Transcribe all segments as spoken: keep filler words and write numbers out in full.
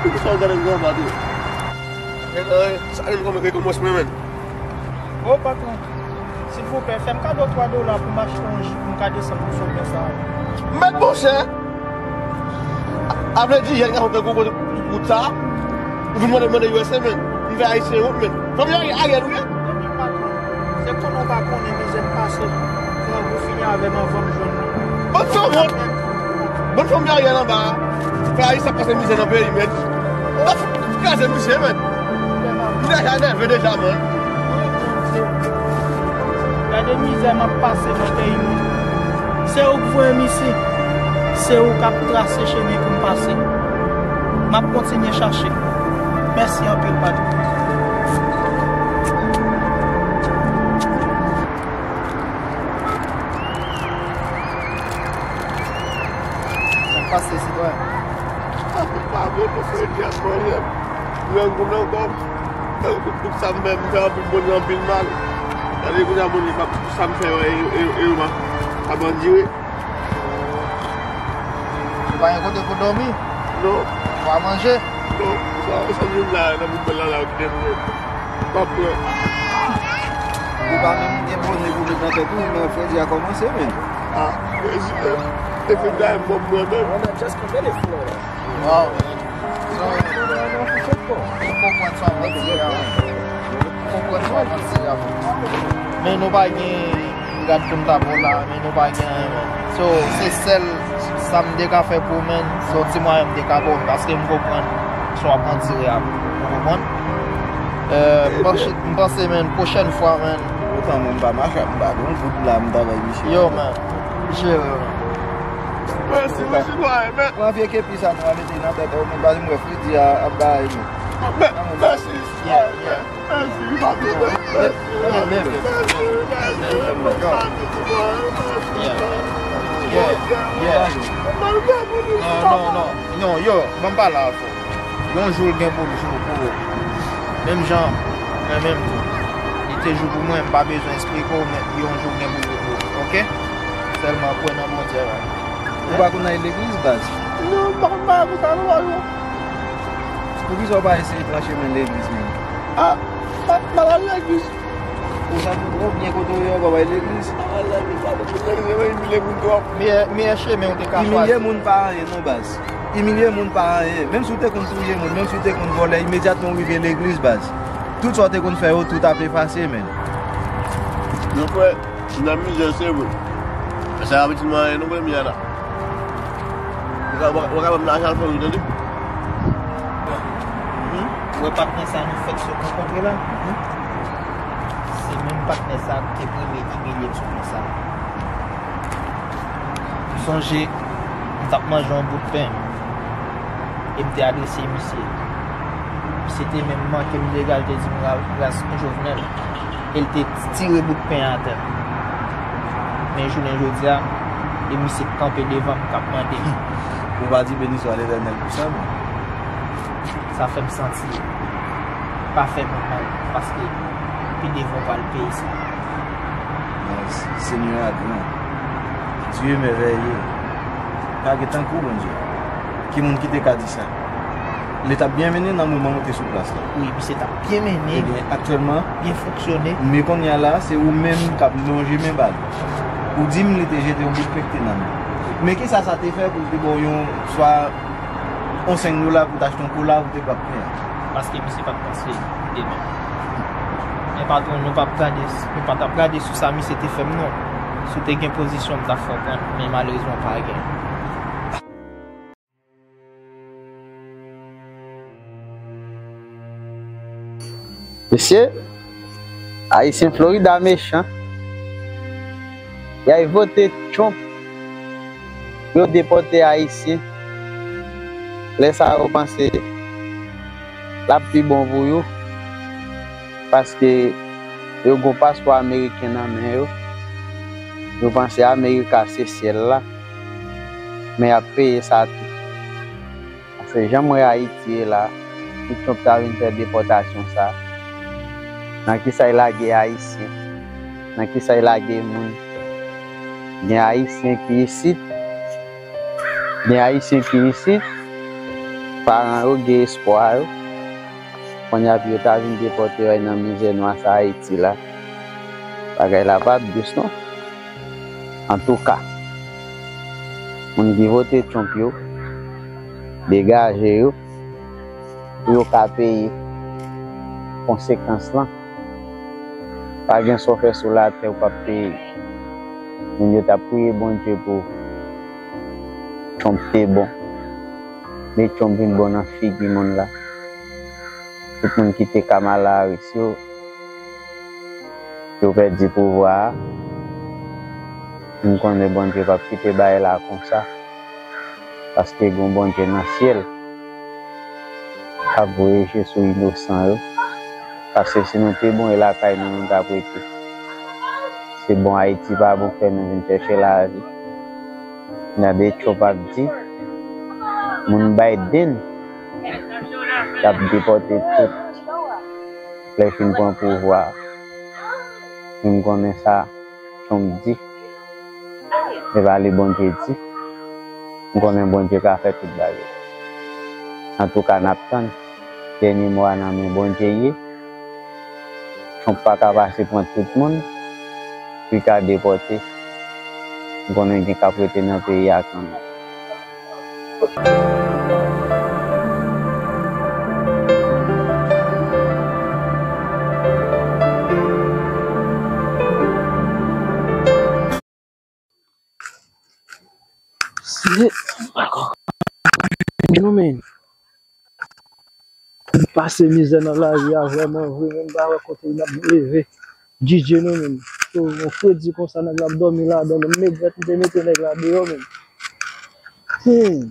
Poukisa w gade m konsa, patwon? Men, men, sa menm kòman rekòmanse mwen, men. O, patwon, silvouplè, fè m kado twa dola pou m achte yon ji pou m ka desann pou somè sa a. Mèt monchè! A vle di, yè n ka fè gwo gwo wout sa a, ou vin mande, mande U S A, men. M fè Ayisyen wont, men. Fanmi Aryèl, Aryèl, ou ye? Se konnen w pa konnen mizè m pase. Grangou fini avè m anvan m jwenn li. Bann fanm wont! Bann fanmi Aryèl anba a. Fè Ayisyen ap pase mizè nan peyi, men. Kraze misye, men. Li deja nève deja, man. Gade mizè m ap pase nan peyi m. Se ou k voye m isi. Se ou k ap trase chemen pou m pase. M ap kontinye chache. Mèsi anpil, patwon. Sa k pase, sitwayen? Sa pa bon, non, frè, di ap manje. Grangou nan kò m. Tout sa m fè, m fè anpil bon, anpil mal. Gade kounye a, moun li pa, tout sa m fè yo, e, e, e yo pa, pa bandire. Ou pa gen kote pou dòmi? Non. Ou pa manje? Non. Sa, sa m jwenn la, nan bout bèl la, la, yo kite m, men. M ap pran. Ou pa menm gen bone pou met nan tèt ou, men fredi a kòmanse, men. Ah, fredi, men. Te fin la, m ap pran, men. Wow. So, m konprann sa w ap di a, men. M konprann sa w ap di a, men. Men nou pa gen, m gad pou m ta ba w la, men nou pa gen anyen, men. So, se sèl sa m te ka fè pou ou, men, se yon ti mwayen m te ka ba w, paske m konprann sa w ap andire a, men. Ou konprann? Euh, m panse, m panse, men, pwochèn fwa, men. Poutan, mwen, m pa mache, m pa gen yon goud la, m ta bay misye. Yo, men, jere, men. Mèsi, mèsi, mwen, men. Pran vye kepi sa, nou a mete nan tèt ou, men, baz, m wè fredi a ap bay, men. Mèsi, mèsi, mèsi. Yeah, yeah. Non, non, non. Non, yo, ban m pale avè w. Yon jou l gen pou l jou pou ou. Menm jan mwen menm tou. Li te jou pou mwen, m pa bezwen eksplike w, men yon jou l gen pou l jou pou ou. Oke? Sèlman kwè nan Bondye, baz. Ou pa konn al legliz, baz? Non, m pa konn bagay konsa, non, baz, non. Poukisa w pa eseye pran chemen legliz menm? Ah, m ap, m ap al legliz. Konsa tou twò byen kote w ye, w pa bay legliz. M ap al legliz, sa te pou legliz, yo imilye moun twòp. Meyè, meyè chemen w te ka chwazi. Imilye moun pa anyen non, baz. Imilye moun pa anyen. Menm si w te konn touye moun, menm si w te konn vòlè, imedyatman w rive legliz, baz, tout sa w te konn fè yo, tout ap efase, men. Mon frè, m nan mizè, se vre. Sa pa pitit mwen anyen non, premye a la. Ou ka, ou ka, ou ka ban m lajan al fè wout, tande? Hmm? Ou wè patnè sa nou fèk sot rankontre la? Hmm? Se menm patnè sa ki te premye imilye m sou pye sa. M sonje, m t ap manje yon bout pen e m te adrese misye. Misye te menm manke m legal, te di m ra-, ras Jovenel. E l te tire bout pen an atè. Men jounen jodi a, e misye k kanpe devan m k ap mande m. Ou pa di beni swa Letènèl pou sa, men. Sa fè m santi pa fè mwen mal, paske pi devan w pral peye sa. Yes, Senyè a gran. Dye mèvèye. Pa gen tankou Bondye. Ki moun ki te ka di sa? Li t ap byen mennen nan moman ou te sou plas la. Wi, misye t ap byen mennen. Ebyen, aktyèlman, byen fonksyone. Men kounye a la, se ou menm k ap lonje men ba li. Ou di m li te jete yon bout pen ki te nan men. Men kisa sa te fè pou l te ba w yon, swa yon senk dola pou w t achte yon kola pou w te bwè pen an? Paske misye pa t panse demen. Men patwon, nou p ap gade, nou pa t ap gade sou sa misye te fè m non. Si w te gen pozisyon, m t ap fè w konn, men malerezman pa gen. Mesye, Ayisyen Florida mechan. Y al vote Trump pou yo depòte Ayisyen. Lè sa a, yo panse L ap pi bon pou yo, paske yo gon paspò ameriken nan men yo. Yo panse Amerika se syèl la, men y ap peye sa tou. Paske jan m wè Ayiti ye la, si Trump ta vin fè depòtasyon sa, nan kisa y lage Ayisyen? Nan kisa y lage moun? Gen Ayisyen ki isit, gen Ayisyen ki isit, paran yo gen espwa yo. Kounye a pou yo ta vin depòte yo al nan mizè nwa sa Ayiti la, bagay la p ap dous non. Antouka, moun ki vote Trump yo, degaje yo, pou yo ka peye konsekans lan. Pa gen sa w fè sou latè ou p ap peye. Moun yo t ap priye Bondye pou Trump te bon. Men Trump vin bon nan figi moun la. Tout moun ki te Kamala Harris yo, yo pèdi pouvwa a. M konnen Bondye p ap kite bagay la konsa, paske gen yon Bondye nan syèl k ap voye je sou inosan yo. Paske si nou te bon, e lakay nou nou t ap rete. Se bon, Ayiti pa bon, fè nou vin chèche lavi. Gade Trump ap di, moun Biden, y ap depòte tout lè l fin pran pouvwa a. Men m konnen sa Trump di, se pa li Bondye di. M konnen Bondye ka fè tout bagay. Antouka, n ap tann. Dènye mo a nan men Bondye ye. Trump pa ka pase pran tout moun pou l ka depòte. M konnen gen k ap rete nan peyi a kanmenm. Shit. Non, men. M pase mizè nan lari a vrèman vre, men m pa wè kote n ap leve. G G non, men. So, yon fredi konsa, nèg la ap dòmi ladan l. M regrèt m te mete nèg la deyò, men. Hmm.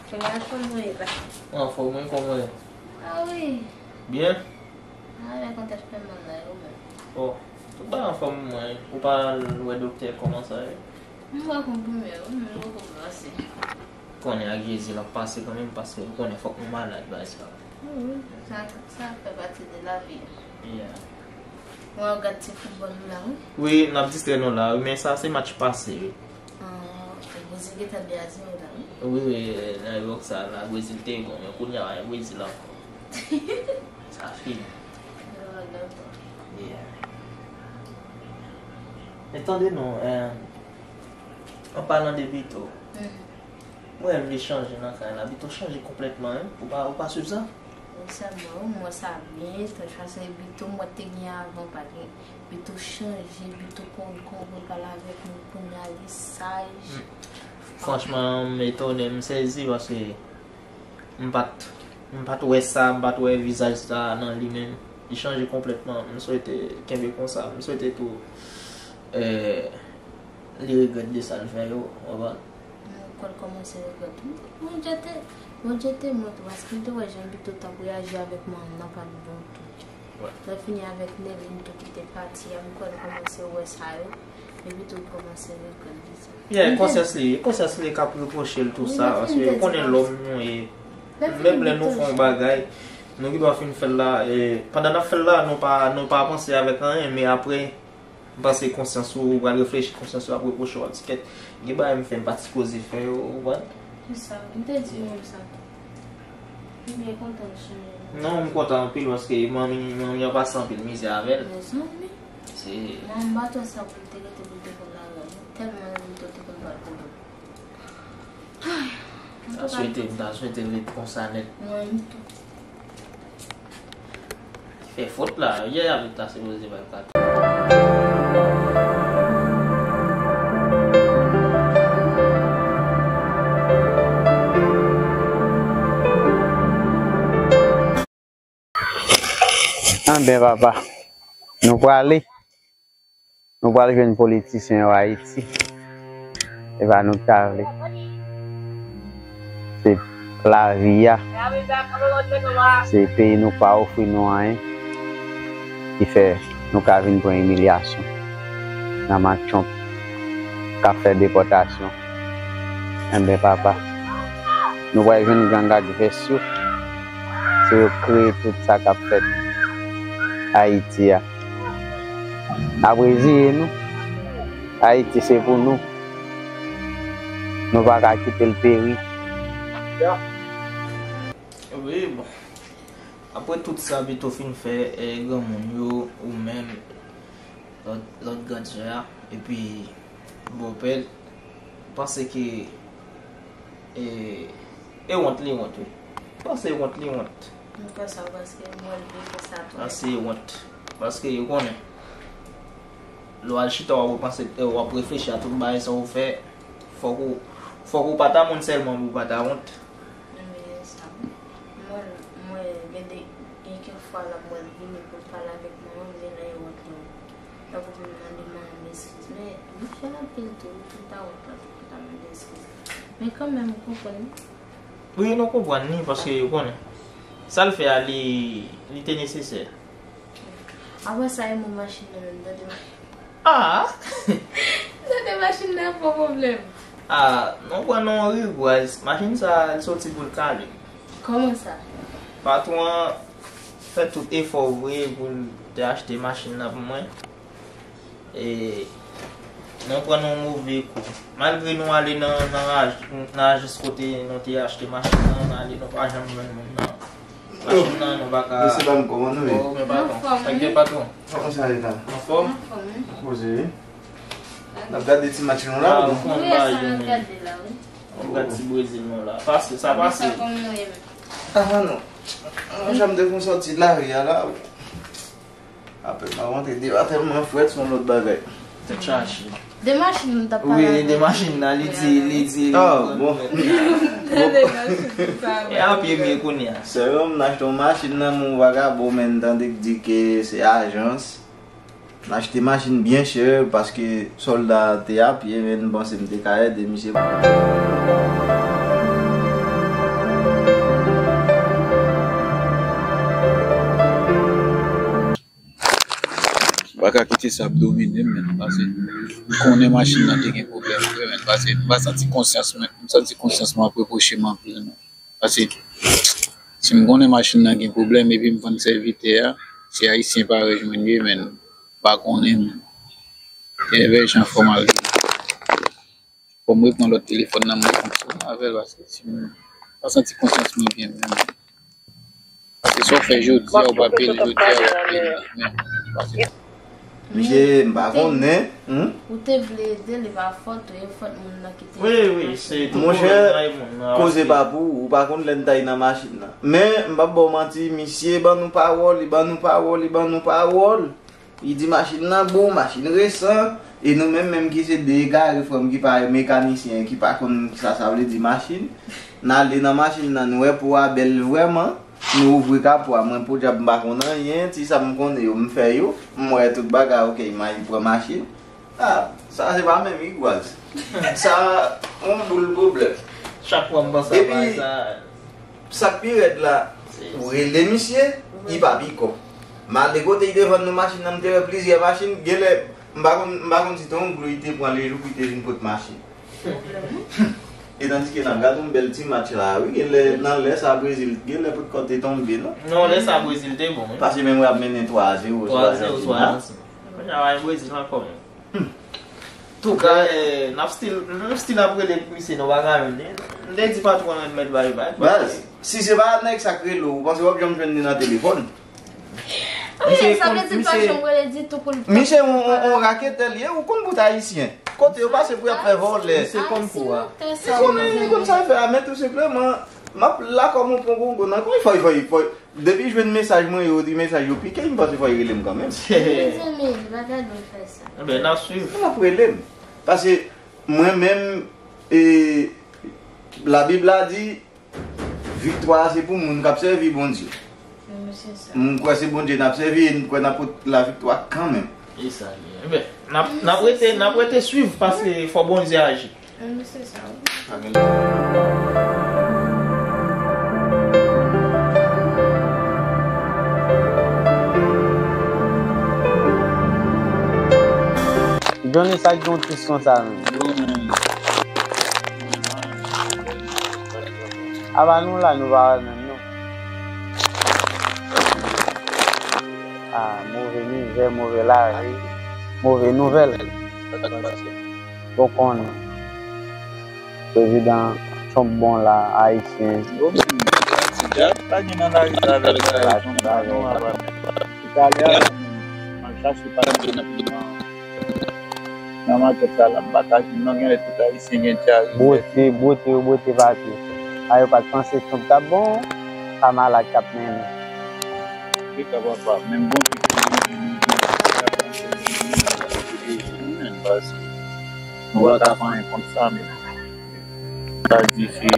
Kòman anfòm ou ye la? Anfòm wi, kòman w ye? Ah wi. Byen? Ah, men kontan fè mal la, ou menm? Oh, ou pa anfòm mwen, ou pa al wè doktè kòman sa ye? M pa konprann, men ou menm ou poko pase. Konnen ak Jezi l ap pase kanmenm, paske ou konnen fòk nou malad bay sa. Wi, sa, sa fè pati de lavi a. Yeah. Mwen ap gad ti foutbòl nou la, wi. Wi, n ap distrè nou la, wi, men sa se match pase, wi. Ah, Brezil gentan de a zewo la, wi. Wi, wi, nan epòk sa la, Brezil te bon, men kounye a, Brezil ankò. Sa fini. Yo, dakò. Yeah. Men tande non, eh, an palan de Bito, mhm, mwen wè l vle chanje nan kay la. Bito chanje konplètman, wi. Ou pa, ou pa swiv sa? Wi, sèlman, wi, m wè sa byen etranj, paske Bito mwen te gen avan, pa gen. Bito chanje, Bito konn, konn, konn pale avèk moun, kounye a li saj. Hmm. Franchman, m etone, m sezi, paske m pa t, m pa t wè sa, m pa t wè vizaj sa nan li menm. Li chanje konplètman. M swete kenbe konsa. M swete tou, eh, li regrèt de sa l fè yo, w konprann? Mwen kwè l kòmanse regrèt. Bondye te, Bondye te montre, paske m te wè jan Bito t ap reyaji avèk manman nan pa t bon tou. Wè. Lè fini avèk Nevin tou ki te pati a, m kwè l kòmanse wè sa yo. Epi tou l kòmanse regrèt de sa. Yeah, konsyans li, konsyans li k ap repwoche l tou sa, paske yo konnen lòm nou ye. Menm lè nou fè yon bagay, nou gendwa fin fè l la, e, pandan n ap fè l la, nou pa, nou pa panse avèk anyen, men apre, m panse konsyans ou, ou pral reflechi, konsyans ou ap repwoche w, w ap di, "Kèt, gen bagay m fè, m pa t sipoze fè yo," ou konprann? Se sa, m te di menm sa tou. M byen kontan l chanje. Non, m kontan anpil paske manmi, manmi an pase anpil mizè avè l. Mezanmi. Se. Mwen, m pa t wè sa pou l te rete pou l te konn lagè. Tèlman Vito te konn bat pou l. Ay, m ta swete, m ta swete l ret konsa nèt. Mwen tou. Fè fot la, yè a ta sipoze bay kat. Anben, papa, nou prale. Nou pral jwenn politisyen yo Ayiti. E pa nou k ta vle. Se lavi a. Se peyi nou k pa ofri nou anyen. Ki fè nou ka vin pran imilyasyon. Nan Donald Trump k ap fè depòtasyon. Enben, papa, nou pral jwenn gang ak vès yo. Se yo kreye tout sa k ap fèt Ayiti a. N ap reziye nou. Ayiti se pou nou. Nou pa ka kite l peri. Wi, bon. Apre tout sa Beto fin fè, eh, granmoun yo, ou menm, lòt, lòt gran sè a, epi bòpè l, panse ke, eh, e wont li wont, wi. Panse e wont li wont. M fè sa paske m wè l vle fè sa tou. Panse e wont. Paske yo konnen. Lè w al chita, w ap repanse, w ap reflechi a tout bagay sa w fè. Fòk ou, fòk ou pa ta moun sèlman pou w pa ta wont. Men sa, m wè l, m wè gen de, gen kèk fwa l ap wè l vini pou l pale avèk manman m, gen lè e wont li wont. Tankou pou l mande manman m eskiz. Men, m fè l anpil tou, wi, pou l ta wont la, pou l ta mande eskiz. Men kanmenm, ou konprann. Wi, nou konprann li, paske yo konnen. Sa l fè a, li, li te nesesè. Apre sa, e mwen machin nan menm, tande. Ah! Tande machin nan fè pwoblèm. Ah, nou pran non ri, gwaz. Machin sa, li soti pou l kale. Kòman sa? Patwon an fè tout efò vre pou l te achte machin nan pou mwen. E nou pran yon move kou. Malgre nou ale nan, nan aj-, nan ajans kote nou te achte machin nan, nou ale, nou pa janm jwenn moun nan. Machin nan, nou pa ka. Mesye, ba m kòman nou ye? Oh, men patwon. Anfòm, wi. Patwon. Kòman sa ye la? Anfòm? Anfòm, wi. Poze, wi. N ap gade ti match nou la, ah, wi. Wi, sa n ap gade la, wi. N ap gade ti Brezil nou la. Pase, sa pase. Sa kòman nou ye menm? Ah, non. Mwen, jan m te fon sòti lari a la, wi. Apre m ap rantre, deba tèlman frèt, se yon lòt bagay. Tèt chaje. De machin m t ap pale avè w. Wi, de machin nan, li di, li di. Ah, bon. De machin sa. E a pye m ye kounye a. Sèlman m achte yon machin nan, men yon vagabon, men tande k di ke se ajans. M achte machin byen chè, paske sòlda te a pye, men m panse m te ka ede misye. M pa ka kite sa ap domine m, men, paske m konnen machin nan te gen pwoblèm vre, men, paske m pa santi konsyans mwen, m santi konsyans mwen ap repwoche m anpil, men. Paske si m konnen machin nan gen pwoblèm epi m vann sèvitè a, se ayisyen parèy mwen ye, men, m pa konnen, men. Evè jan fò m al Fò m repran lòt telefòn nan, m refonksyone avè l, paske si m pa santi konsyans mwen byen menm. Paske sa w fè jodi a, ou pa peye l jodi a, w ap peye l demen. Paske misye, m pa konnen, hmm? Ou te vle ede l, e pa fòt ou, e fòt moun nan ki te. Wi, wi, se tou pwoblèm nan, e moun nan. Monchè, koze pa pou ou, ou pa konn lè n t al nan machin nan. Men, m p ap ba w manti, misye ban nou pawòl, li ban nou pawòl, li ban nou pawòl. Li di machin nan bon, machin resan, e nou menm menm ki se de egare frè m ki pa mekanisyen, ki pa konn sa sa vle di machin, n ale nan machin nan, nou wè po a bèl vrèman, nou ouvri kapo a, mwen podyab m pa konn anyen, ti sa m konnen yo m fè yo, m wè tout bagay ok, m al pran machin. Ah, sa se pa menm igwaz. Sa yon boul pwoblèm. Chak fwa m panse a bagay sa. Sa k pi rèd la, ou rele misye, li pa pikò. M al de kote li te vann nou machin nan, m te wè plizyè machin, genlè, m pa konn, m pa konn si te yon glou li te pran lejou pou li te vin pot machin. E tandike n ap gade yon bèl ti match la, wi, genlè, nan lè sa Brezil, genlè potko te tonbe, non? Non, lè sa Brezil te bon, wi. Paske menm w ap mennen twa a zewo sou Ajantin, non? Kounye a, Brezil ankò, men. Touka, eh, n ap still, n ap still ap rele misye, nou pa ka jwenn li. M te di patwon an mèt bay bay. Baz, si se pa nèg sa k rele w, ou panse w ap janm jwenn li nan telefòn? Misye, sa vle di l pa janm rele ditou pou l. Misye yon, yon, yon raketè l ye, ou konn bout ayisyen. Kote yo pase pou y ap fè vòlè. Misye konn kou a. Li konnen, li konn sa l fè a, men tou senpleman, m ap la kòm yon pongongo nan kwen, fòy, fòy, fòy. Depi jwenn mesaj mwen yo, di mesaj yo pike, m panse fò y rele m kanmenm. Mezanmi, li pa ka dwe fè sa. Enben, n ap swiv. L ap rele m. Paske mwen menm, e, Labib la di, viktwa a se pou moun k ap sèvi Bondye. M kwè se Bondye n ap sèvi e m kwè n ap pot laviktwa kanmenm. E sa l ye. Enben, n ap, n ap rete, n ap rete swiv paske fò Bondye aji. Johnny, sa k gen yon ti son sa menm? Apa nou la, nou pa wè menm non. Ah, move mizè, move lari, move nouvèl. Ou konnen. Prezidan Trump bon la, Ayisyen. Bon, ti djab, pa gen nan lari sa avèk sa, Trump la, non, apa. Talè a, m al chache pale de nan makèt la, la m pa ka jwenn non, genlè tout Ayisyen gen dyare. Bwote, bwote, yo bwote papye. A yo pa t panse Trump t ap bon, Kamala k t ap mennen. Se ka papa, menm Bondye ki te mete nou nan sa, nou pa ka fè anyen kont sa, men sa di se,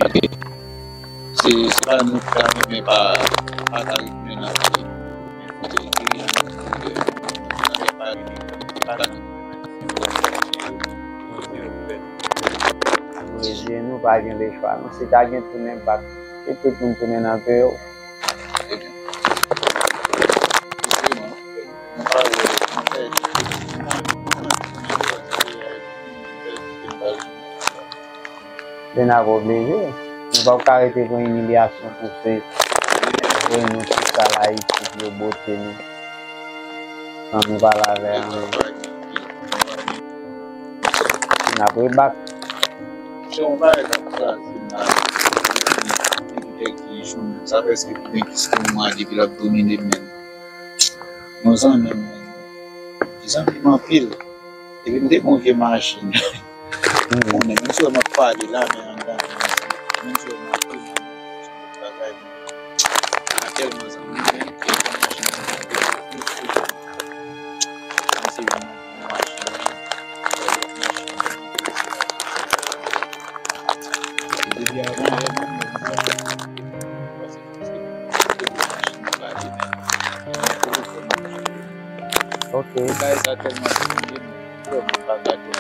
se, se pa nou ki ta renmen pa, pa ta retounen nan peyi. Bondye, nou pa gen lechwa non. Si ta gen tounen bak, se tout moun tounen nan peyi w. Men n ap oblije. Nou p ap ka rete pran imilyasyon pou se, pou nou tout sa la isit, yo bwote nou. San nou pa la avè anyen. N ap rebak. Se yon bagay k ap kraze m la. Depi kèk jou, sa prèske pi byen ki yon mwa depi l ap domine m. Yon zanmi m, li zanmi m anpil. Epi m te gen yon vye machin. Konnen, menm si w wè m ap pale la, men anndan, menm si w wè m ap pale, bagay, m pa tèlman zanmi, men ke machin nan, m se yon machin, machin, depi avan yè menm, Ok. Bagay sa tèlman fini, m vrèman pa ka tande.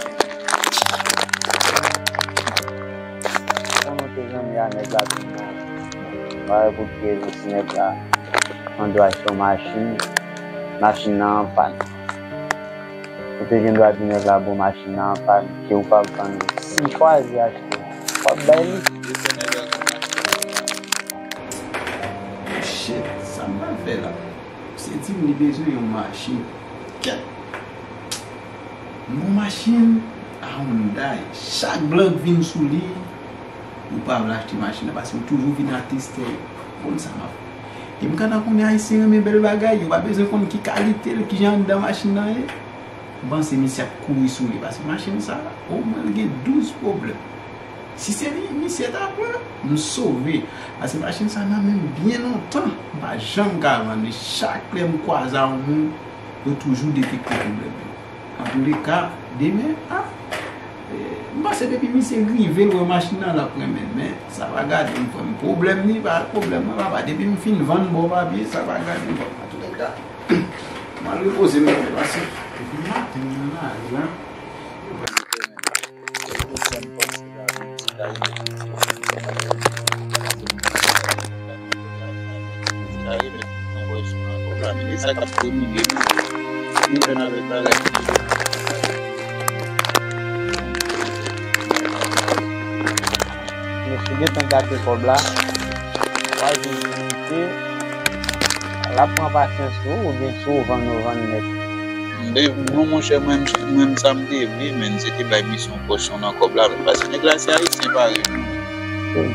Konnen te zanmi a nèg la te bon. Bagay pou tiye jis nèg la. An dwa achte yon machin. Machin nan an pàn. Ou te gen dwa di nèg la bon machin nan an pàn, ke ou p ap vann li. Si l chwazi achte, w ap bay li. Shit, sa m pral fè la? Se di m li bezwen yon machin. Kèt! Yon machin Hyundai. Chak blan k vin sou li, ou pa vle achte machin nan, paske yo toujou vin ateste yo. Konn sa m ap fè. E m gentan konnen Ayisyen renmen bèl bagay, yo pa bezwen konn ki kalite l, kijan anndan machin nan ye. M panse misye ap kouri sou li, paske machin sa, omwen l gen douz pwoblèm. Si se li, misye ta pran, m sove. Paske machin sa nan men m byen lontan, m pa janm ka vann li. Chak lè m kwaze a yon moun, yo toujou detekte pwoblèm yo. Antouleka, demen, a, e, m panse depi misye rive, l wè machin nan, l ap renmen l. Men, sa pa gade m, frè m. Pwoblèm li, pa pwoblèm mwen, papa. Depi m fin vann bon papye, sa pa gade m, frè m. Antouleka, m al repoze m, frè m, paske depi maten m nan lari la, yo pa Mesye gentan gate kòb la. Wa jwenn dignite. L ap pran pasyans tou, oubyen si w vann, ou vann nèt. De, non, monchè, mwen, mwen, sa m te vle, men, se te bay misye yon pòsyon nan kòb la, men, paske nèg la se ayisyen parèy nou.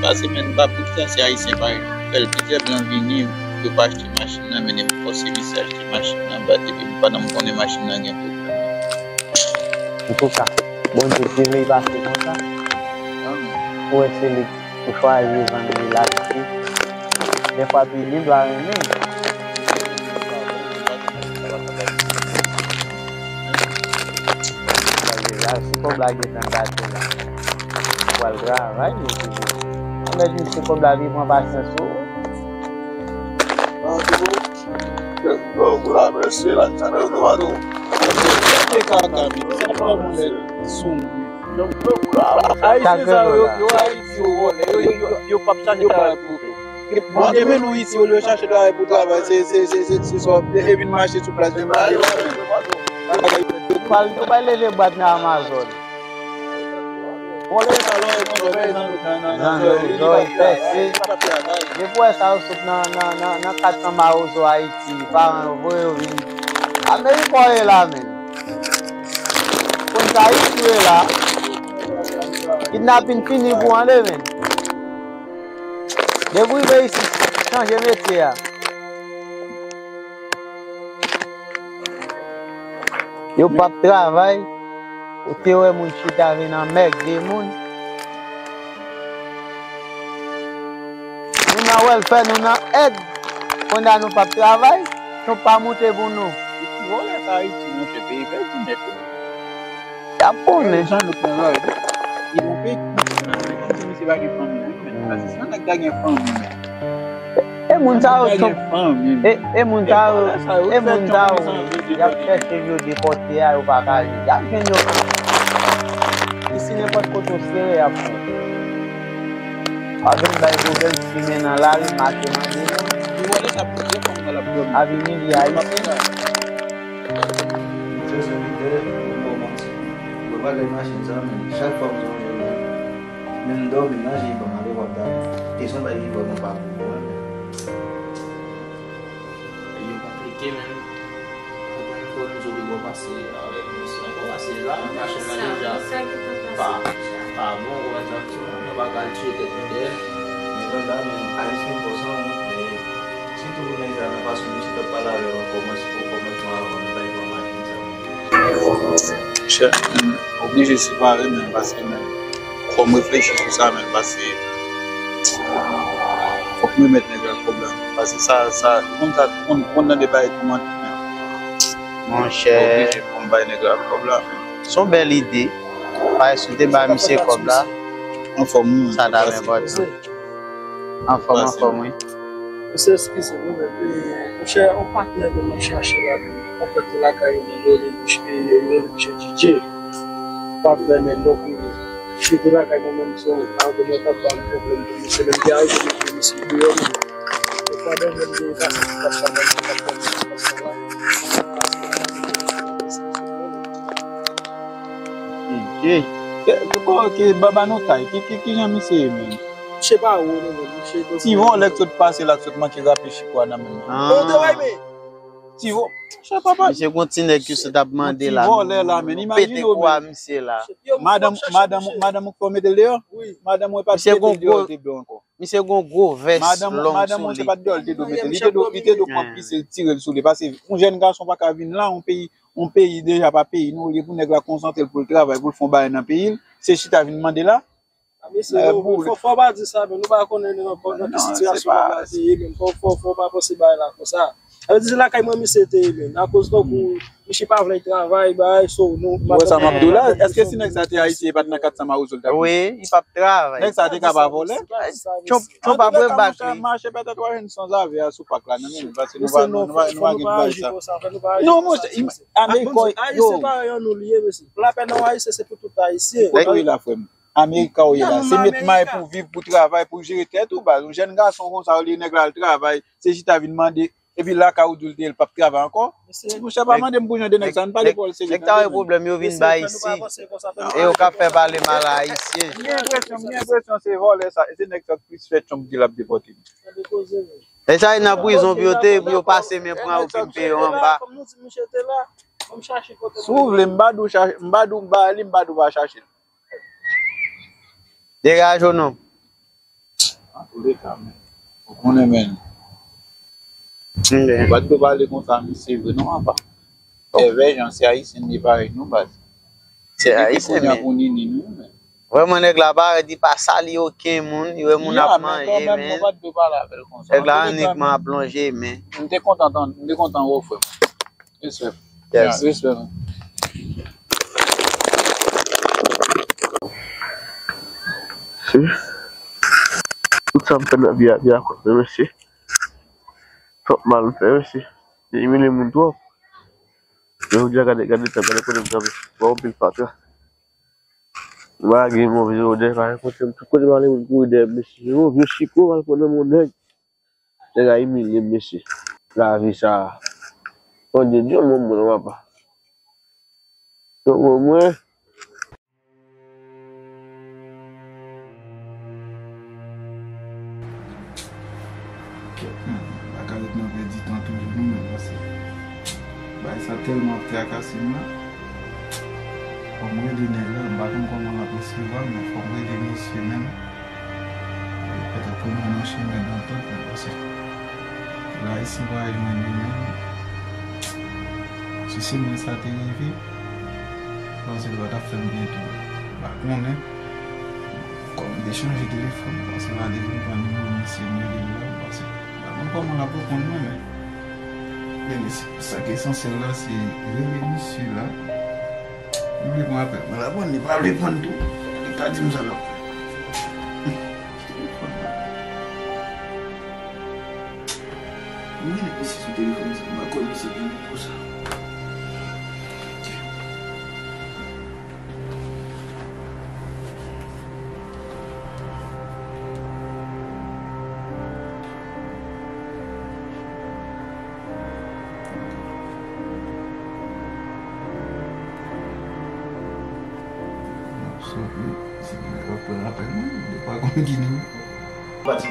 Paske, men, pa poukisa se ayisyen parèy nou. Fè l plizyè blan vini, yo pa achte machin nan, men, yo fòse misye achte machin nan, bat, epi pandan m konnen machin nan gen pwoblèm. Antouka, Bondye te vle l pase konsa. Ou wè se li ou chwazi vann li l achte. Dèfwa tou li dwa renmen l. Gade la, si kòb la gentan gate la, ou pral travay, mesye. Anmède, se kòb la, li pran pasyans ou. Pou la mesye la, sa nou nou nou. Te kaka, men. Sa pa moun nèg sou moun. Ayisyen sa yo, yo Ayiti, yo vòlè, yo, yo, yo, yo p ap chache travay pou yo. Bon, demen nou isi, olye yo chache travay pou travay, se, se, se, se, se sòt, e vin mache sou plas, vin mache la. Yo pral, yo pral leve bwat nan Amazon. Vòlè sa lò, yo pran zòrèy, zòrèy pèse. Depi w wè sa yo sot nan, nan, nan, nan kat san mawozo Ayiti, paran yo voye yo vin. Amerik ou ye la, men. Konn sa Ayiti ye la. Kidnapin fini pou an demen. Depi w rive isit, chanje metye a. Yo p ap travay. Ou te wè moun chita vin anmègde moun. Nou nan wèlfè, nou nan èd. Konnya nou p ap travay. Trump pa moute pou nou. Epi vòlè sa Ayiti, monchè, peyi pèdi nèt wi. Y ap konnen. Jan nou pran lòd. Li gon peyi ki kontan nan men. Kòmsi misye pa gen fanmi wi, men. Paske si yon nèg ta gen fanmi, men. E moun sa yo, e, e moun sa yo, e moun sa yo, y ap chèche yo depòte a, yo pa ka jwenn. Y ap jwenn yo. Isi nenpòt kote w sere, y ap pran. Pa vin bay gwo bèl fimen nan lari, mache mande non. Ap imilye Ayisyen. Mwen bagay machin sa, men chak fwa m sonje, menm dòmi nan je ban m ale wap dam. E son bagay ki vrèman pa bon pou mwen. Yo konplike, men. Ou konn fò nou sou li bò pase avèk misye ankò, pase la, machin nan deja pa, pa bon, ou wè sa, nou pa ka al tiye tèt nou dèyè. Men la, men Ayisyen fò san wont, men sitou pou nèg sa nan fason misye t ap pale avè l an kòmans-, o kòmansman avan nou bay pran machin sa. Chè, m oblije separe men paske men fò m reflechi sou sa men paske fòk m remèt nèg la kòb la paske sa, sa, ou konn sa, ou konn, ou konn nan de bagay toumante men. Monchè. M oblije pou m bay nèg la kòb la men. Se yon bèl ide. Paske si w te bay misye kòb la, anfòm, wi. Sa t ap enpòtan. Anfòm, anfòm, wi. Mesye, eskize m, men, e, monchè, yon patnè ke m ap chache la, an fèt, se lakay yo mwen rele misye, yo rele misye D J. Patnè, men, donk, chita lakay mwen menm, se yon patnè k ap ba m pwoblèm pou misye, men m te arive mete misye deyò, men, e pandan menm de pase ki t ap sa, mwen, ki t ap fè mwen, ki t ap sa la. Ki, ki, ki, ki, ki, ba, ba nou tay, ki, ki, ki jan misye ye, menm? Misye pa wo, non, men, misye. Ti vòlè k sot pase la, k sot manke rape chiko a nan men l. Ah. Ti vò-, misye gon ti nèg ki sot ap mande la. Ti vòlè la, men, imajine w, men. Pete kou a misye la. Madanm, madanm, madanm ou k fè w mete l deyò? Wi. Madanm ou pa t mete l deyò, te dwe ankò. Misye gon gwo vès long sou li. Madanm ou se pa t deyò l te dwe mete l. Li te dwe, li te dwe pran pis e l tire l sou li. Paske yon jèn gason pa ka vin la, yon peyi, yon peyi deja pa peyi nou, olye pou nèg la konsantre l pou l travay, pou l fè yon bagay nan peyi l, se chita vin mande la. A, mesye, fò, fò, fò pa di sa, men nou pa konnen nan, nan ki sitiyasyon nèg la te ye, men fò, fò, fò pa panse bagay la konsa. Sa vle di se lakay mwen misye te ye, men. Akoz tankou misye pa vle travay, bagay, so, nou, ou wè sa m ap di w la? Èske si nèg sa te Ayisyen, li pa t nan kat san mawozo l t ap ye? Wi, li p ap travay. Nèg sa te ka pa vòlè. Trump, Trump ap rebak li. Mache pètèt w a jwenn sanzave a sou pak la, nan men, paske nou pa, nou pa, nou pa gen bagay sa. Non, monchè, Amerik, yo. Ayisyen parèy an nou li ye, mesye. Lapè nan Ayisyen, se pou tout Ayisyen. Kote w ye la, frè m? Amerika ou ye la. Se met may pou viv, pou travay, pou jere tèt ou, baz. Yon jèn gason konsa, olye nèg la al travay, se chita vin mande, epi lakay ou di l te ye, l p ap travay ankò. Monchè, pa mande m pou jan de nèg sa, n pale pawòl serye. Nèg ta wè pwoblèm, yo vin bay isi. E yo ka fè pale mal a Ayisyen. M gen enpresyon, m gen enpresyon se vòlè sa, e se nèg sa k plis fè Trump di l ap depòte nou. E sa, e nan prizon pou yo te ye, pou yo pase men pran yo, pou yo peye yo anba. Si w vle, m pa di w chache, m pa di w ba li, m pa di w pa chache l. Degaje w non. Antouleka, men. Ou konnen, men. Ou pa t dwe pale konsa, misye vre, non, apa. Èvè Jan, se Ayisyen li parèy nou, baz. Se Ayisyen, men. Pou nini nou, men. Vrèman, nèg la parèt, li pa sali okenn moun, li wè moun ap manje, men. Nèg la annikman ap lonje men. M te kontan, m te kontan wè w, frè m. Respè. Yes. Respè, man. Tout sa m fè nan vi a, vi a kòb mwen, mesye. Twòp mal fè, mesye. Li imilye moun twòp. Jodi a, gade, gade tan, gade kote m kanpe. Bon, anpil fatra. M pa gen move odè, pa gen kote m, tout kote m ale, moun kouri dèyè m, mesye. Se yon vye chiko, m al pran nan men yon nèg. Nèg la imilye m, mesye. Lavi sa a. Bondye, di yon mo pou mwen non, papa. Di yon mo pou mwen. Kèt, man, m pa ka ret nan pèdi tan toujou non, men, paske bagay sa tèlman ap trakase m la. Fò m rele nèg la, m pa konn kòman l ap resevwa m, men fò m rele mesye menm. Petèt pou nou nan chemen dantant, men paske la isi m pa jwenn li menm. Si se mwen sa te rive, m panse l pa t ap fè m byen tou. M pa konnen. Kòm m te chanje telefòn, m panse m pa te vin pran nimewo misye m rele l la, m panse m pa konn kòman l ap reponn mwen, men. Men, men, sa ki esansyèl la, se rele misye la. Li vle pran apèl mwen la, bon, li pa vle pran tou. Li ka di m sa l ap fè. Telefòn la. Mwen rele misye sou telefòn sa, m pa kwè misye gen nimewo sa.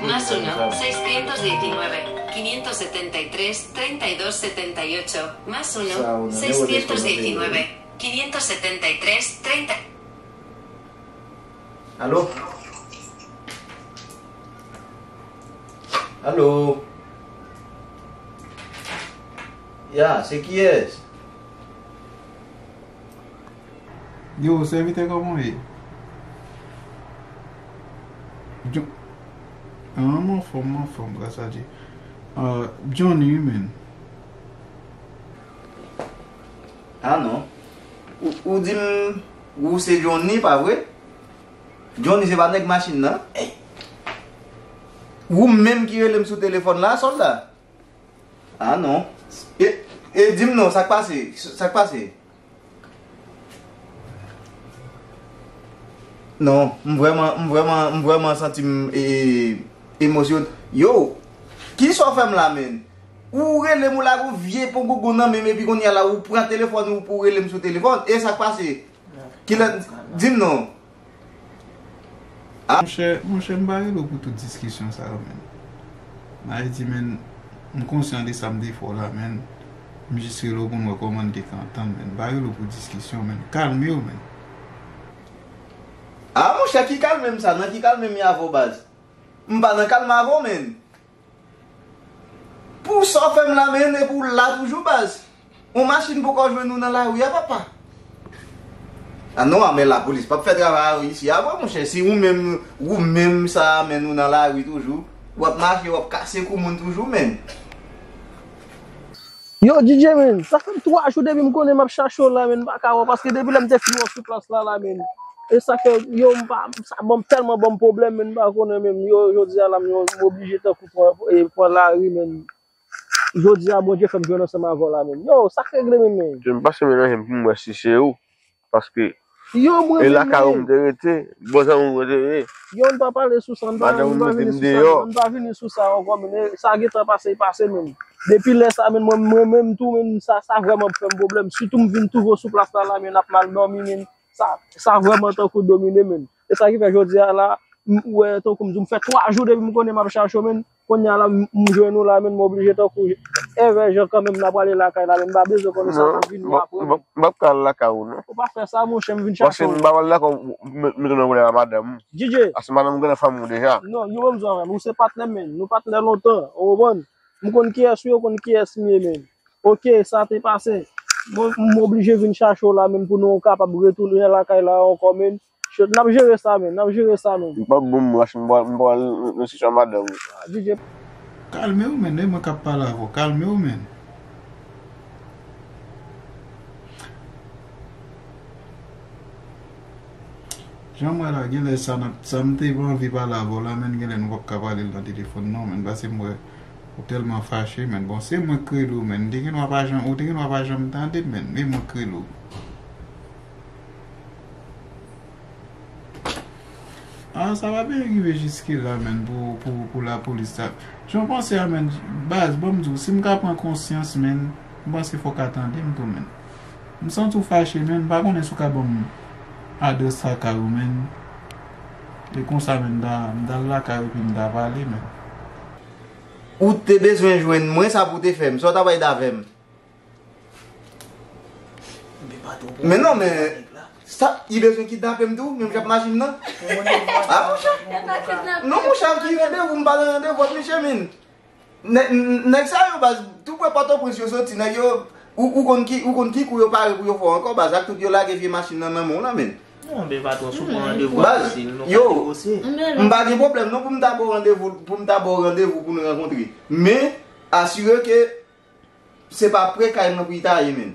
Más uno, seiscientos diecinueve, quinientos setenta y tres, treinta y dos setenta y ocho. Más uno, seiscientos diecinueve, quinientos setenta y tres, treinta. Alo? Alo? Ya, se kiyès? Yo, sèvitè, kòman w ye? An, m anfòm, m anfòm, gras a Dye. Ah, Johnny, wi, men. Ah non. Ou, ou di m ou se Johnny, pa vre? Johnny se pa nèg machin nan? Ou menm ki rele m sou telefòn la, sòlda? Ah non. E, e di m non, sa k pase? Sa k pase? Non, m vrèman, m vrèman, m vrèman santi m, e, emosyon. Yo, kisa w fè m la, menn? Ou rele m, ou lage yon vye pongougon nan men m, epi kounye a la, ou pran telefòn ou pou w rele m sou telefòn. E sa k pase? Kilè, di m non. Ah. Monchè, monchè, m pa rele w pou tout diskisyon sa yo, menn. M a di, menn, m konsyan de sa m te fè w la, menn. M jis rele w pou m wè kòman n te ka antann, menn. M pa rele w pou diskisyon, menn. Kalme w, menn. Ah, monchè, ki kalme m sa? Nan ki kalme m ye avè w, baz? M pa nan kalme avè w, menn. Pou sa w fè m la, menn, epi w la toujou, baz. On machin poko jwenn ou nan lari a, papa. Ah non, ah, men lapolis p ap fè travay a isi a vre, monchè. Si ou menm, ou menm sa a, menn, ou nan lari toujou, w ap mache, w ap kase kou moun toujou, menn. Yo, D J, menn, sa fè m twa jou depi m konnen m ap chache w la, menn, m pa ka wè w, paske depi lè m te fin wè w sou plas la, la, menn. E sa fè, yo, m pa, sa ban m, tèlman ban m pwoblèm, menn, m pa konnen menm. Yo, jodi a la, m, yo, m oblije tankou pran, e, pran lari, menn. Jodi a, Bondye fè m jwenn ansanm avè w la, menn. Yo, sa k regle, menn, menn? M pase melanje m pou m wè si se ou. Paske yo, mwen e menm, lakay ou menn, m te rete, bon zanmi ou te ye. Yo, n pa pale sou sa, n pa, madanm ou mete m deyò, n pa vini sou sa ankò, menn. E sa gentan pase, pase, menn. Depi lè sa, menn, mwen, mwen menm tou, menn, sa, sa vrèman fè m pwoblèm. Sitou m vin twouve w sou plas la, la, menn, ap mal dòmi, menn. Sa, sa vrèman tankou domine, menn. E sa ki fè jodi a la, m, ou wè, tankou m di w, m fè twa jou depi m konnen m ap chache w, menn. Kounye a la, m, m jwenn ou la, menn, m oblije tankou Evè Jan kanmenm, n a prale lakay la, menn, m pa bezwen konnen sa, m ap vini apre. Non, m p ap, m p ap ka al lakay ou, non. Ou pa fè sa, monchè, m vin chache w. Paske m pa pral dakò ou met, mete w nan pwoblèm ak madanm ou. D J. Paske madanm ou gentan fanmi w deja. Non, yon menm zò avè m, ou se patnè m, menn, nou patnè lontan, ou konprann? M konn kiyès ou ye, ou konn kiyès m ye, menn. Oke, sa te pase. Mwen, m oblije vin chache w la, menn, pou nou kapab retounen lakay la ankò, menn. N ap jere sa, menn. N ap jere sa, menn. M p ap bon, m ap, m pral, m pral nan sitiyasyon madanm ou. Ah, D J. Kalme w, menn. E mwen k ap pale avè w. Kalme w, menn. Jan m wè la, genlè sa n ap, sa m te anvi pale avè w la, menn, genlè nou p ap ka pale l nan telefòn, non, menn. Paske m wè Ou tèlman fache, menn. Bon, se mwen k rele w, menn. M te gen dwa pa janm, ou te gen dwa pa janm tande m, menn. Men mwen k rele w. Ah, sa pa byen rive jiske la, menn, pou, pou, pou lapolis sa. Jan w panse a, menn, baz, ban m di w, si m ka pran konsyans, menn, m panse fò w ka tande m tou, menn. M santi w fache, menn, m pa konnen si w ka ban m adrès lakay ou, menn. E konsa, menn, m ta, m ta al lakay ou epi m ta pale, menn. Ou te bezwen jwenn mwen, sa pou w te fè m, sa w t ap rèd avè m. Men non, men sa, li bezwen kidnape m tou, menm jan ak machin nan. Ah, monchè. Non, monchè, ki randevou, m pa nan randevou ak misye, menn. Nè- n- Nèg sa yo, baz, tou prè Pòtoprens yo soti, nèg yo, ou, ou konn ki, ou konn ki kou yo pare pou yo fè w ankò, baz, ak tout yo lage vye machin nan nan men w la, menn. Non, men patwon, si w pran randevou ak Baz, misye, nou yo, ka negosye. M pa gen pwoblèm non pou m ta ba w randevou, pou m ta ba w randevou pou n rankontre. Men, asire ke se pa pre kay mwen pou li ta ye, menn.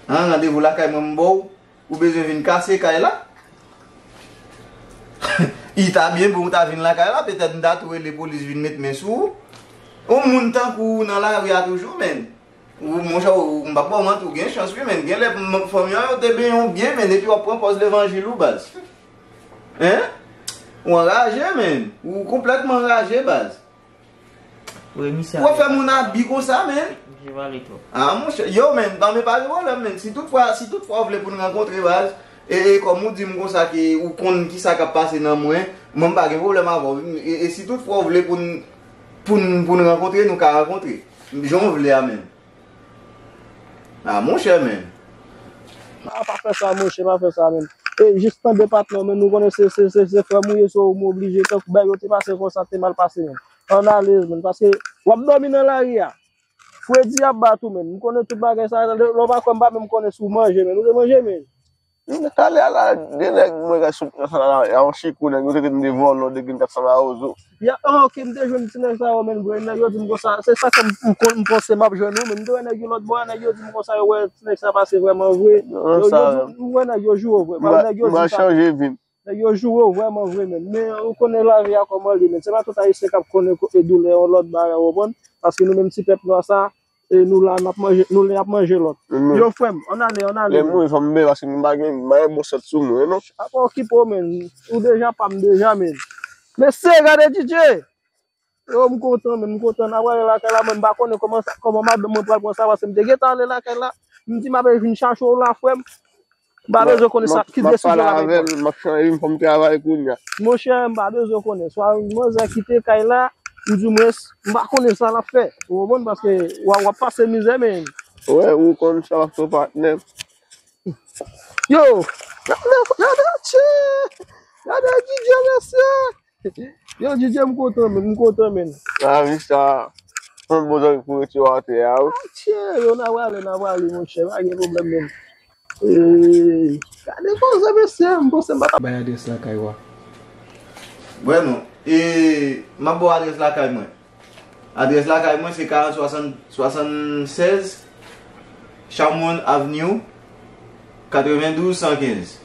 An, randevou lakay mwen m ba w, ou bezwen vin kase kay la? Li ta byen bon ou ta vin lakay la, petèt m ta tou rele polis vin met men sou ou. Yon moun tankou ou nan lari a toujou, menn. Ou, monchè, ou, m p ap ba w manti, ou gen chans, wi, menn. Gen lè m- fanmi an yo te benyen w byen, menn, epi w ap pran pòz levanjil ou, baz. Hein? Ou anraje, menn. Ou konplètman anraje, baz. Wi, misye. Ou ap fè moun abi konsa, menn. Misye pale twòp. Ah, monchè. Yo, menn, non, men pa gen pwoblèm, menn. Si toutfwa, si toutfwa w vle pou n rankontre, baz, e, e kòm ou di m konsa ke ou konn ki sa k ap pase nan mwen, mwen m pa gen pwoblèm avè w. E, e si toutfwa w vle pou n, pou n, pou n rankontre, nou ka rankontre. Jan w vle a, menn. Ah, monchè, menn. Ah, pa fè sa, monchè, pa fè sa, menn. E, jis tande patnè w, menn, nou konnen se, se, se, se frè m ou ye, so, m oblije, tankou bagay yo te pase konsa, te mal pase, menn. Ann ale, menn, paske w ap dòmi nan lari a. Fredi ap bat ou, menn. M konnen tout bagay sa, lè, lè w pa kwè m pa menm konnen si w manje, menn. Ou te manje, menn? Talè a la, de nèg mwen gade sou sa la, y a yon chikou, nèg yo te tande vòlò, de grenn kat sa mawozo. Ya, oh, ok, m te jwenn ti nèg sa yo, menn, vre, nèg yo di m konsa, se sa ke m, m konn, m panse m ap jwenn ou, men m te wè nèg yo lòt bò a, nèg yo di m konsa, yo wè ti nèg sa pase vrèman vre. Yo, yo di, m wè nèg yo joure w vre, nèg yo di sa. Chanje vi m. Nèg yo joure w vrèman vre, menn. Men ou konnen lavi a kòman l ye, menn. Se pa tout Ayisyen k ap konnen ko- e doulè yon lòt bagay, ou konprann? Paske nou menm ti pèp nwa sa, e nou la, n ap manje, nou la, n ap manje lòt. Yo, frè m, ann ale, ann ale. Lè m mouri, fò m bebe, paske m pa gen, m pa gen bon sant sou mwen, non. A pa okipe w, menn. Ou deja pa m deja, menn. Mesye, gade D J! Yo, m kontan, menn, m kontan. N a prale lakay la, mwen, m pa konnen kòman sa, kòman madanm mwen pral pran sa, paske m te gentan ale lakay la. M di m ape vin chache w la, frè m. M pa bezwen konnen sa, ki desizyon l ap pran. M ap chanje, m fò m travay kounye a. Monchè, m pa bezwen konnen. Swa yon manzè kite kay la, ou di mwens, m pa konnen sa l ap fè. Ou konprann? Paske w ap, w ap pase mizè, men. Wè, ou konn sa w ap fè, patnè. Yo! Gade, gade, tchè! Gade D J, mesye! Yo, D J, m kontan, men, m kontan, men. A, wi, sa. Yon bon zanmi pou retire w atè a, wi. Atchè, yo, n a prale, n a prale, monchè, pa gen pwoblèm, men. Eee, gade koze, mesye, m panse m pa ta bay adrès lakay ou a. Bwè non, e, m ap ba w adrès lakay mwen. Adrès lakay mwen se karant swasann, swasannsèz Chamron Avenue, katrevendouz san kenz.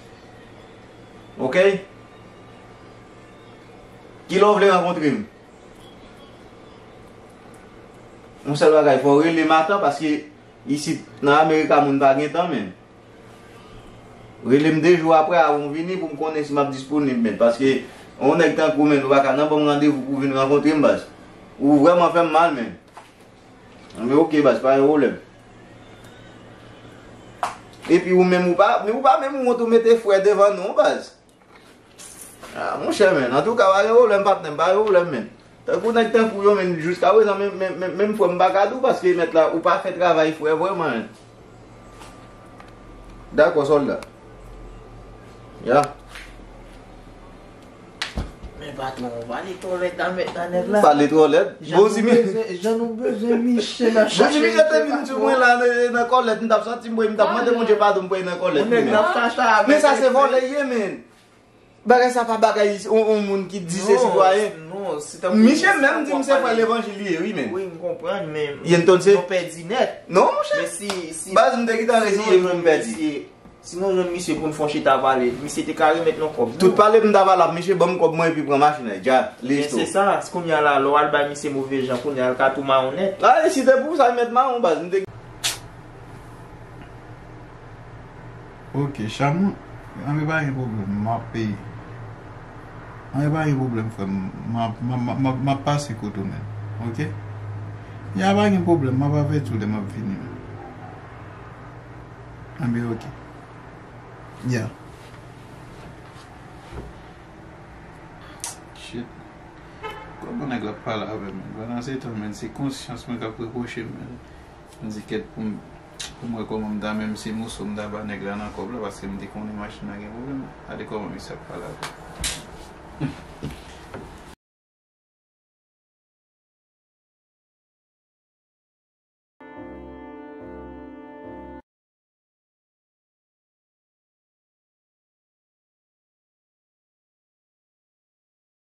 Ok? Kilè w vle rankontre m? Yon sèl bagay, fò w rele m atan, paske isit nan Amerika moun pa gen tan menm. Rele m de jou apre avan w vini pou m konnen si m ap disponib menm. Paske yon nèg tankou w menm, ou pa ka nan ban m randevou pou w vin rankontre m, baz. Ou vrèman fè m mal menm. Anben, ok, baz, pa gen pwoblèm. Epi ou menm, ou pa, men ou pa menm wont ou mete frè devan non, baz. Ah, monchè, men. Antouka, pa gen pwoblèm, patnè m, pa gen pwoblèm, men. Tankou nèg tankou yo, men, jiskaprezan, men, men, men, menm frè m pa ka di w, paske mèt la, ou pa fè travay frè vrèman, men. Dakò, sòlda. Ya. Men patwon, ou pale twò lèd a mèt la, nèg la. Pale twò lèd. Bon, si mi- jan nou bezwen Miche nan chache. Bon, si Miche te vin sou mwen la, nan, nan kòlèt, m t ap santi m, m t ap mande Bondye padon, m prale nan kòlèt. Nèg la chache avèk. Men sa se vòlè ye, men. Bagay sa pa bagay yon, yon moun ki di se sitwayen. Non, non, se tankou Miche menm di m se frè levanjil li ye, wi, men. Wi, m konprann, men nou pèdi nèt. Non, monchè. Men si, si, baz, m te gentan reziye m pou m pèdi. Si nou jwenn misye pou n fè yon chita pale, misye te ka remèt nou kòb nou. Tout pale m ta pale ap misye ban m kòb mwen epi pran machin nan, dja, li. Men se sa, kounye a la, lè w al bay misye move jan, kounye a l ka tou mawon nèt. A, e si te pou sa, l mèt mawon, baz, m te. Ok, Chamou, anben pa gen pwoblèm, m ap peye. Anben pa gen pwoblèm, frè m, m ap, m ap, m ap, m ap pase kote w menm, ok? Ya, pa gen pwoblèm, m ap avèti w lè m ap vini menm. Anben, ok. Ya. Shit. Kòman nèg la ap pale avè m? Pandan se tan, menm, se konsyans mwen k ap repwoche m, menm. M di kèt pou m, pou m wè kòman m ta, menm se moso m ta ba nèg la nan kòb la, paske m te konnen machin nan gen pwoblèm. Gade kòman misye ap pale avè m.